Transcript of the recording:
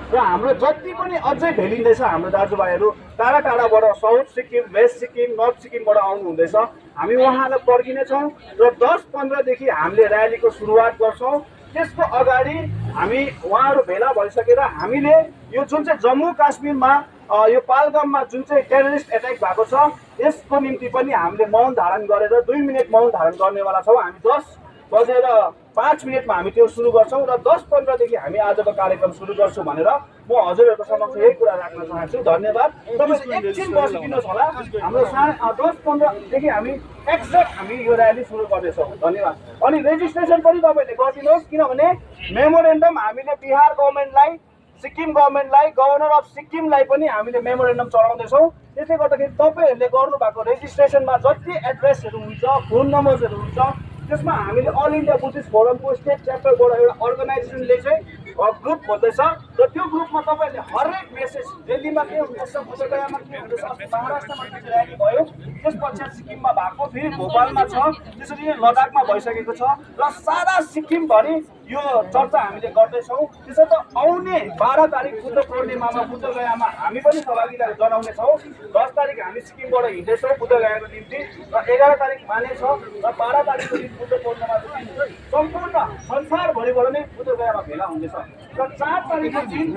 र हाम्रो जति पनि अझै भेलिँदैछ हाम्रो दाजुभाइहरू टाढा टाढाबाट south Sikkim, west Sikkim, north सिक्किमबाट आउनु हुँदैछ। हामी उहाँलाई पर्खिनेछौँ र 10-15 देखि हामीले र्यालीको सुरुवात गर्छौँ। त्यसको अगाडि हामी उहाँहरू भेला भइसकेर हामीले यो जुन चाहिँ जम्मू काश्मीरमा यो पालगाममा जुन चाहिँ टेररिस्ट एट्याक भएको छ यसको निम्ति पनि हामीले मौन धारण गरेर 2 मिनट मौन धारण गर्नेवाला छौँ। हामी 10:05 हामी त्यो सुरु गर्छौँ र 10:15 देखि हामी आजको कार्यक्रम सुरु गर्छौँ भनेर म हजुरहरूको समक्ष यही कुरा राख्न चाहन्छु। धन्यवाद। तपाईँ एकछिन बसिदिनुहोस् होला। हाम्रो 10:15देखि हामी एक्ज्याक्ट हामी यो र्याली सुरु गर्दैछौँ। धन्यवाद। अनि रेजिस्ट्रेसन पनि तपाईँले गरिदिनुहोस्, किनभने मेमोरेन्डम हामीले बिहार गभर्मेन्टलाई, सिक्किम गभर्मेन्टलाई, गभर्नर अफ सिक्किमलाई पनि हामीले मेमोरेन्डम चढाउँदैछौँ। त्यसले गर्दाखेरि तपाईँहरूले गर्नुभएको रेजिस्ट्रेसनमा जति एड्रेसहरू हुन्छ, फोन नम्बर्सहरू हुन्छ, त्यसमा हामीले अल इन्डिया बुद्धिस्ट फोरमको स्टेट च्याप्टरबाट एउटा अर्गनाइजेसनले चाहिँ ग्रुप खोल्दैछ र त्यो ग्रुपमा तपाईँहरूले हरेक मेसेज दिल्लीमा के हुँदैछ, बुद्धगयामा के हुँदैछ, महाराष्ट्रमा के र्याली भयो, त्यस पश्चात सिक्किममा भएको, फेरि भोपालमा छ, त्यसरी नै लद्दाखमा भइसकेको छ र सारा सिक्किमभरि यो चर्चा हामीले गर्दैछौँ। त्यसर्थ आउने 12 तारिक बुद्ध पूर्णिमामा बुद्धगयामा हामी पनि सहभागिता जनाउनेछौँ। 10 तारिक हामी सिक्किमबाट हिँड्दैछौँ बुद्धगयाको निम्ति र 11 तारिक माने छ र 12 तारिकको दिन बुद्ध पूर्णिमाको दिन सम्पूर्ण संसारभरिबाट नै बुद्धगयामा भेला हुँदैछ र 4 तारिकको दिन